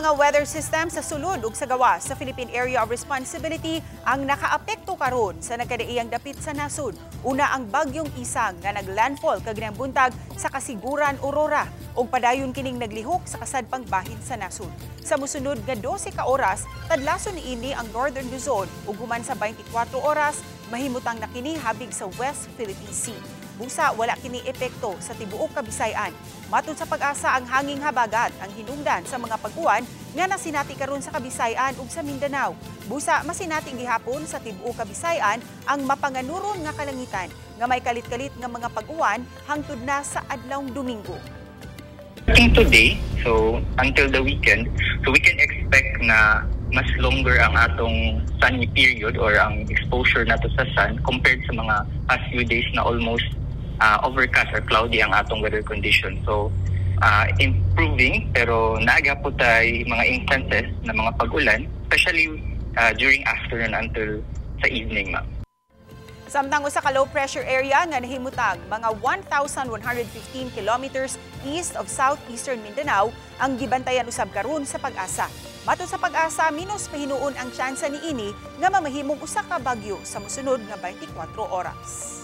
mga weather system sa sulod ug sa gawas sa Philippine Area of Responsibility ang nakaapekto karon sa nagkadaiyang dapit sa nasod. Una, ang bagyong Isang nga naglandfall kaganang buntag sa Casiguran, Aurora ug padayon kining naglihok sa kasadpang bahin sa nasod. Sa mosunod nga 12 ka oras, tadlason niini ang Northern Luzon ug human sa 24 oras mahimutang na kini habig sa West Philippine Sea. Busa wala kini epekto sa tibuok Kabisayan. Matod sa PAGASA, ang hanging habagat ang hinungdan sa mga pag-uwan nga nasinati karon sa Kabisayan ug sa Mindanao. Busa masinati gihapon sa tibuok Kabisayan ang mapanganuron nga kalangitan nga may kalit-kalit nga mga pag-uwan hangtod na sa adlawng Domingo. Starting today, so until the weekend, so we can expect na mas longer ang atong sunny period or ang exposure nato sa sun compared sa mga past few days na almost overcast or cloudy ang atong weather condition. So, improving, pero naa gyapon tay mga instances na mga pag-ulan, especially during afternoon until sa evening, ma'am. Samtang usa ka low pressure area nga nahimutang mga 1,115 kilometers east of southeastern Mindanao ang gibantayan usab karon sa PAGASA. Matod sa PAGASA, minus pahinuon ang tsansa niini nga mamahimong usa ka bagyo sa mosunod nga 24 oras.